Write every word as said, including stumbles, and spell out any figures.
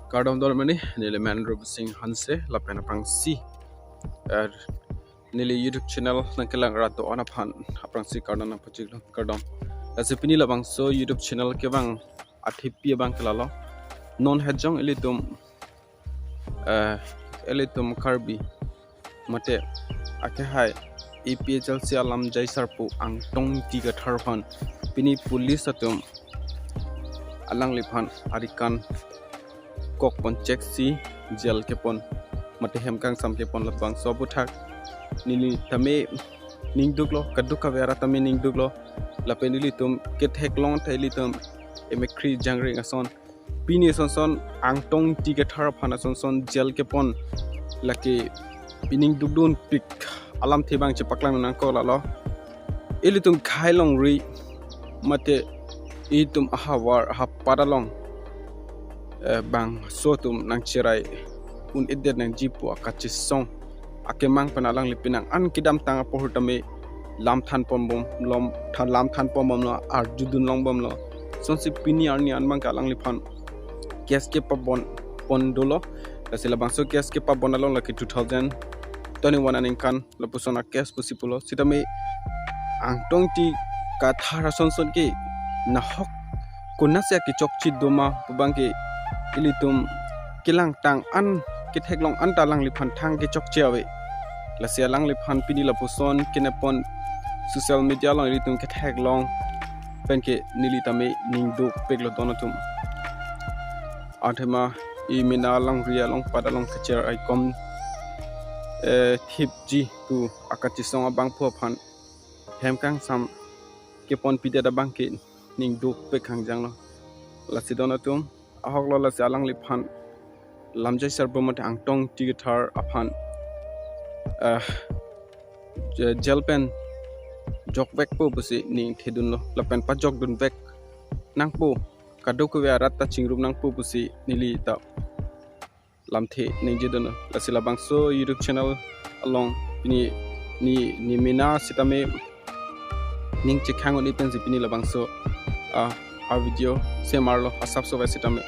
Kardom dormani, neli men Rup Singh Hanse, lapen aphrangsi, eh, neli YouTube channel nangkelang rat do-an aphan aphrangsi kardom nangpachiklo, kardom. Lasi pini labangso YouTube channel kevang athepi abang ke lalo. Non hejong ilitum, eh, ilitum Karbi mate akehai A P H L C alamjai sarpo Angtong Ingti Kathar aphan pini police atum alangliphan arikan kokpon check si jail kepon mate hem kangsam kepon labangso aputhak neli tame ningduklo, kadokave arat tame ningduklo. Lapen ilitum ketheklong ta ilitum emekhri jangring ason, pini asonson Angtong Ingti Kathar aphan asonson jail kepon lake pining dukdunpik alamthe abang chepaklang nangkok lalo. Ilitum khei longri mate itum ahavar ahapat along, eh, bangso atum nangcherai un-edet nangji pu akachesong akemang pen alangli penang an kedamtang apor tame lam thanpon bomlo, than lam thanpon bomlo, arjudun long bomlo. Sonsi pini arni an abang ke alangliphan case kepabon pon dolo. Lasi labangso case kepabon along lake two thousand twenty-one aningkan lapuson a case pusi pulo. Sitame Angtong Ingti Kathar asonson ke nahok konatsi akechokche doma pu abang ke ilitum kelangtang an ketheklong an ta alangliphan thang kechokche ave. Lasi alangliphan pini lapuson kenepon social media along ilitum ketheklong pen ke neli tame ningdukpiklo don atum. Athema i mena alangri along pat along kacher aikom, eh, thipji pu akachesong abangphu aphan hem kangsam kepon pidet abang ke ningdukpik hangjanglo. Lasi don atum, ahoklo lasi alangliphan lamjai sarpo mate Angtong Ingti Kathar aphan, eh, je-, jail pen jokvekpo pusi ningthedunlo lapen pajokdunvek nangpo, kadokave arat ta chingrum nangpo pusi neli ta lamthe ningjedunlo. Lasi labangso YouTube channel along pini ne, ne mena sitame ning chekhang un-e pensi pini labangso a, a video semarlo asapso vai sitame.